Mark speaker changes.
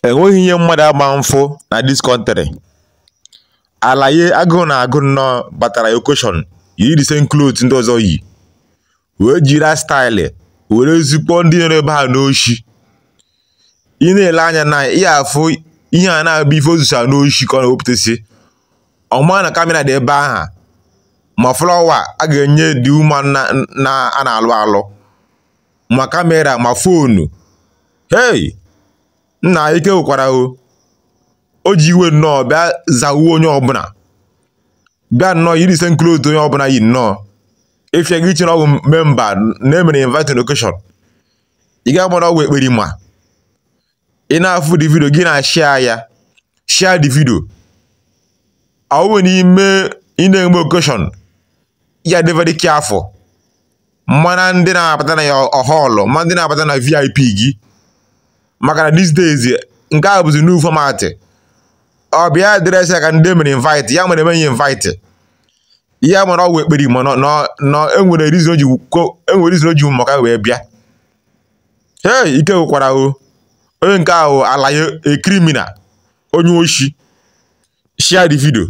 Speaker 1: Enweghị ihe mmadụ ama mfụ na this country. Alaye agụụ na-agụ nnọọ batara occasion, yiri the same cloth ndị ọzọ yi, wee jiri style were zukpọ ndị nọ ebe ha n'oshi. Ị na-ele anya na ị afụ ihe a na-abụ ife ozusa n'oshi ka ọ na-ewepụtasị. Ọma na camera dị ebe ahụ, ma flower a ga-enye the woman na a na-alụ alụ, ma camera, ma phone. Hey, nna, ike nwekwara o. O ji iwe nnọọ bịa zawuo onye ọbụla, bịa nnọọ yiri same cloth onye ọbụla yi nnọọ. Ifie gị iche na ọ bụ member na emere invite occasion, ị ga-agba na ọ bụ ekperima. Ị na-afụ the video, gị na share ya, share the video. Ọ bụ n'ime ị na-eme occasion ya, dị very careful, mana ndị na-abata na ya hall, ma ndị na-abata na VIP gị, maka na these days nke a bụzi new format. Ọ bịa dress ya ka ndị emere invite, ya mere emeghị invite ya, mara ọ bụ ekperima na enwere reason o ji maka wee bịa. Hey, ike nwekwara o. Onye nke ahụ alaye, a criminal, onye oshi. Share the video.